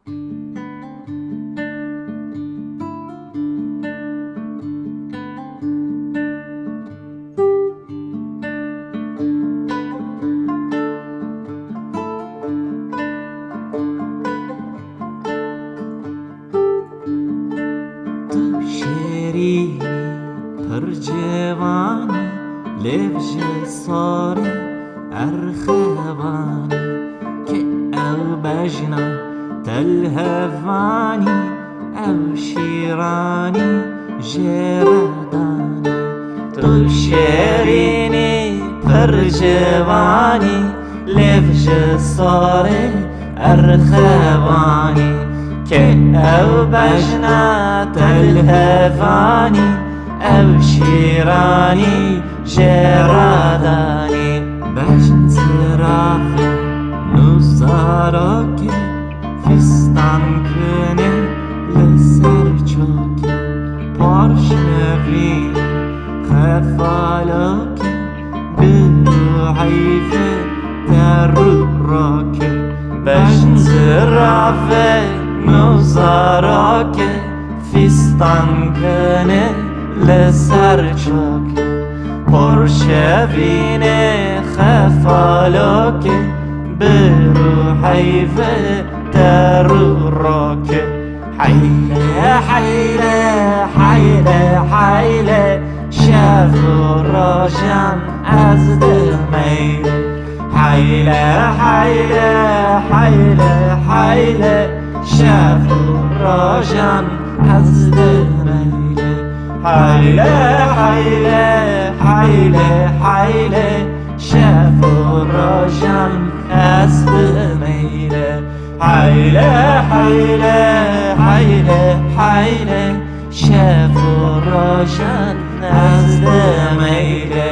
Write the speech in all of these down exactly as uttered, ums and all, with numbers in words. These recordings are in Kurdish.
Tu şêrînî pir ciwanî, lêv ji sarê erxevanî, kê ew bejna telhevanî, ew şîranî jê re danî. Tu şêrînî pir ciwanî, lêv ji sarê erxevanî, kê ew bejna telhevanî, ew şîranî jê re danî. Bejn zirafê nû zarokê, fîstan kinê li ser çokê, parşevî xefalokê, bi heyfê ter û rokê. Bejn zirafê nû zarokê, fîstan kinê li ser çokê, porşevînê xefalokê, bi rûheyvê ter û rokê. Heyle, heyle, heyle, heyle, şev û rojan ez dimeylê. Heyle, heyle, heyle, heyle, şev û rojan ez dimeylê. Heyle, heyle, heyle, heyle, şev û rojan ez dimeylê. Heyle, heyle, heyle, heyle, şev û rojan ez dimeylê.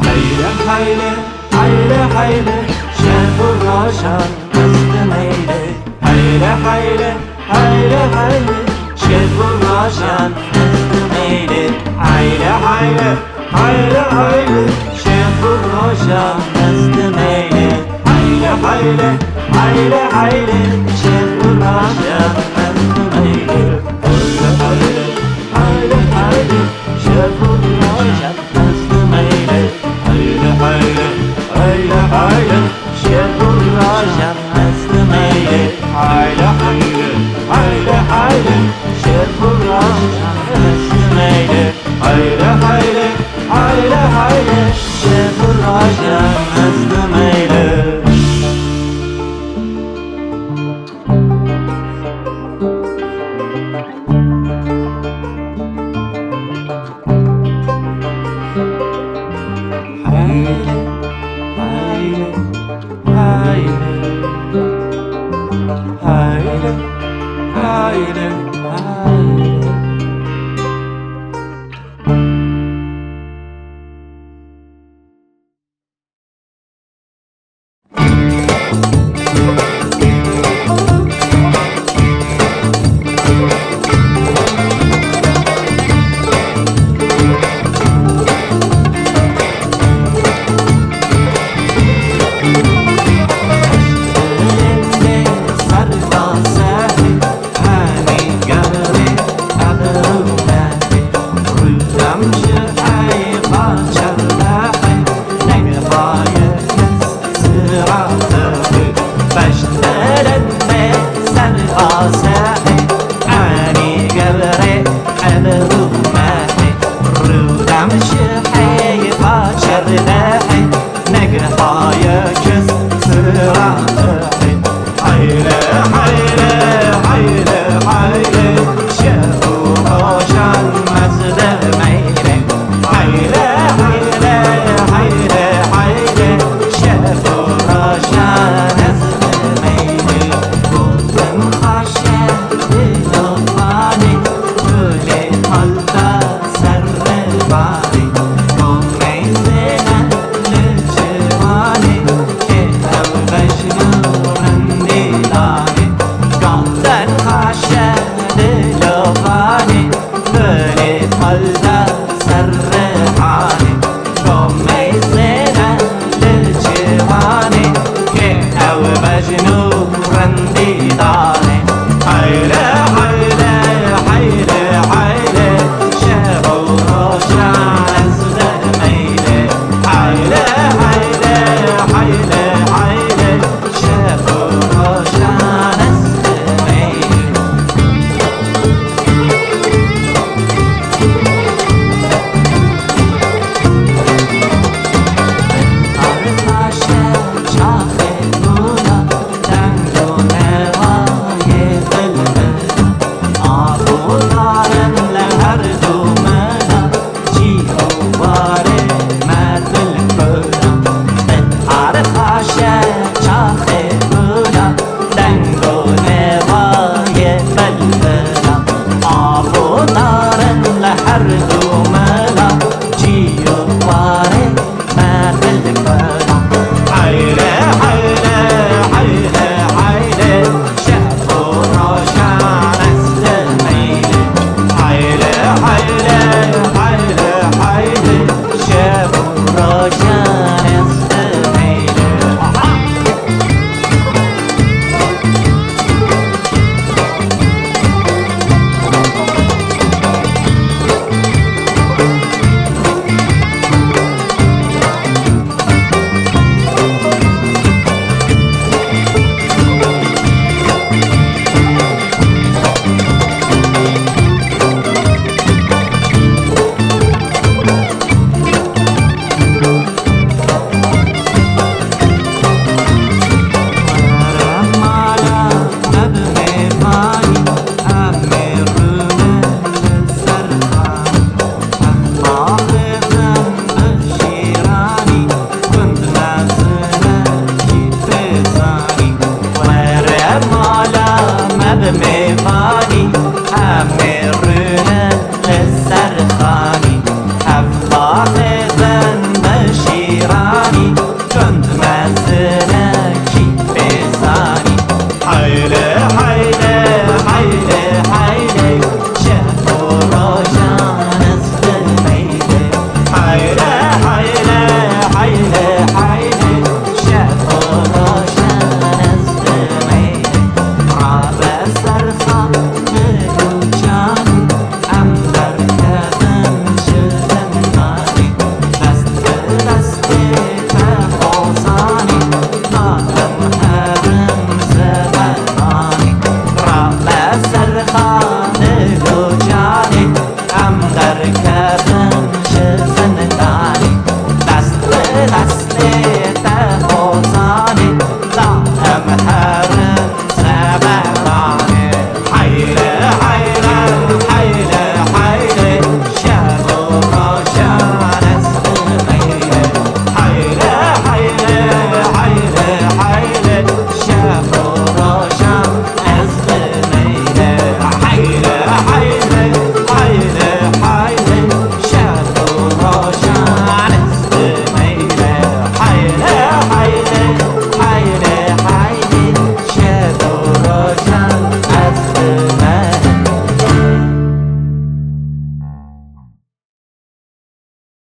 Heyle, heyle, heyle, heyle, şev û rojan ez dimeylê. Heyle, heyle, heyle, heyle, şev û rojan ez dimeylê. Heyle, heyle, heyle, heyle, şev û rojan ez dimeylê. Heyle, heyle, heyle, heyle, şev û rojan ez dimeylê. Heyle, heyle, heyle, heyle, şev û rojan ez dimeylê. Heyle, heyle, heyle, heyle, şev û rojan ez dimeylê. Heyle, heyle, heyle, heyle, şev û rojan ez dimeylê. Heyle, heyle, heyle, heyle, şev û rojan ez dimeylê.